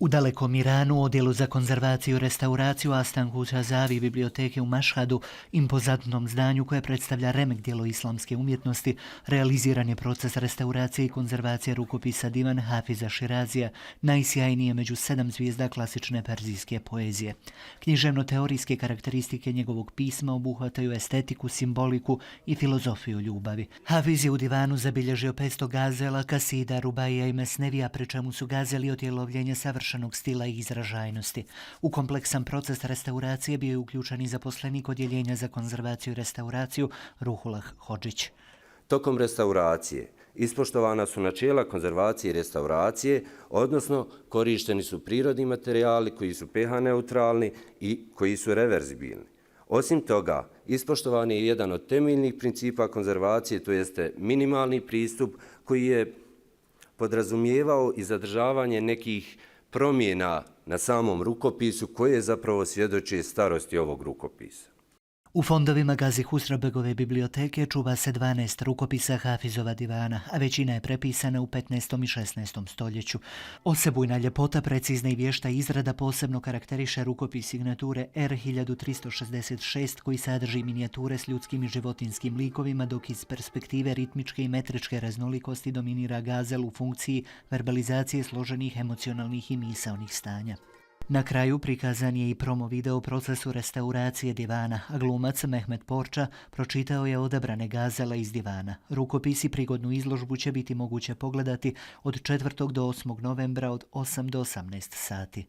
U dalekom Iranu, odjelu za konzervaciju i restauraciju Astan Kuća Zavi biblioteke u Mašhadu, impozantnom zdanju koje predstavlja remek djelo islamske umjetnosti, realiziran je proces restauracije i konzervacije rukopisa Divan Hafiza Širazija, najsjajnije među 7 zvijezda klasične perzijske poezije. Književno-teorijske karakteristike njegovog pisma obuhvataju estetiku, simboliku i filozofiju ljubavi. Hafiz je u divanu zabilježio 500 gazela, kasida, rubaija i mesnevija, pri čemu su gazeli otjelovljenje savršenog stila i izražajnosti. U kompleksan proces restauracije bio je uključen i zaposlenik odjeljenja za konzervaciju i restauraciju Ruhulah Hodžić. Tokom restauracije ispoštovana su načela konzervacije i restauracije, odnosno korišteni su prirodni materijali koji su pH neutralni i koji su reverzibilni. Osim toga, ispoštovan je jedan od temeljnih principa konzervacije, to jeste minimalni pristup koji je podrazumijevao i zadržavanje nekih promjena na samom rukopisu koje zapravo svjedoče starosti ovog rukopisa. U fondovima Gazi Husrebegove biblioteke čuva se 12 rukopisa Hafizova divana, a većina je prepisana u 15. i 16. stoljeću. Osebujna ljepota, precizna i vješta izrada posebno karakteriše rukopis signature R1366 koji sadrži minijature s ljudskim i životinskim likovima, dok iz perspektive ritmičke i metričke raznolikosti dominira gazel u funkciji verbalizacije složenih emocionalnih i misaonih stanja. Na kraju prikazan je i promo video o procesu restauracije divana, a glumac Mehmet Porča pročitao je odabrane gazele iz divana. Rukopis i prigodnu izložbu će biti moguće pogledati od 4. do 8. novembra od 8 do 18 sati.